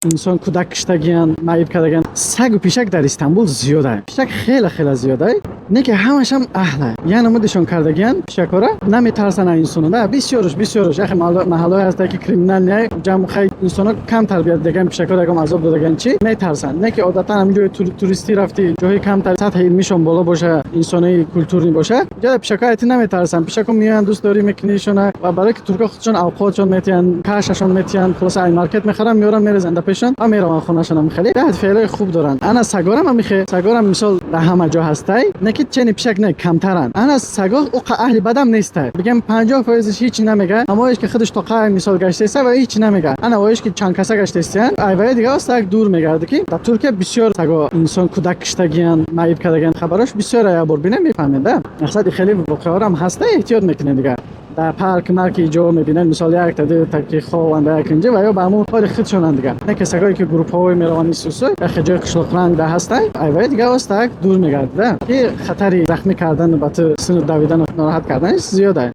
Инсон кӯдак киштагиян, маиб кардагиян. Сагу пишак дар Истанбул зиёда. Пишак хеле хеле зиёда, не ки ҳамашам аҳла. Я намудишон кардагиян, пишакҳора наметарсанд инсоно да. Бисёрш яхе маҳаллое ҳаста, ки криминальный ҷамъ, хай, инсоно кам тарбият даган, пишакҳоро ягон азоб додаган, чӣ метарсанд. Не ки одатан ҳамин ҷои туристӣ рафтӣ, ҷоҳои камтар сатҳи илмишон боло боша, инсонои культурный боша, ҷода пишакҳо айти наметарсанд. Пишакҳо меоянд, дӯст дорӣ мекунишона. Ва барое ки туркҳо худшон авқотшон метиҳанд, кашашон метиҳанд, хулоса, ай маркет мехаранд, меоранд, мерезанд да пешон ва мераванд хонашонам. Хеле даҳат феълои хуб доранд. Ана сагорам ҳамихе, сагорам мисол дар ҳама ҷо ҳастай, не ки чени пишак не, камтаранд. Ана саго уқа аҳли бадам нестай, бигем, 50 фоизиш ҳеч намега. Ҳамоеш ки худаш тоқа мисол гаштеста ва ҳеч намега. Ана оеш ки чанд каса гаштестиян, айвая дига оста дур мегарда, ки дар Туркия бисёр саго инсон кӯдак киштагиян, маиб кардагиян, хабарош бисёр. Я бор бинем, мефаҳмед да. Мақсади хеле воқеаҳорам ҳаста, эҳтиёт мекунед дига. Дар парк марки ҷо мебинед, мисол, якта дута ки хованда якинҷа ва ё ба ҳамун кори худшонанд дига. Не ки сагое ки группаҳое мераванд, исусу яхе ҷои қишлоқранг да ҳастай, айвая дига остак дур мегардида, ки хатари захмӣ кардан, ба ту сину давидану нороҳат карданаш зиёда.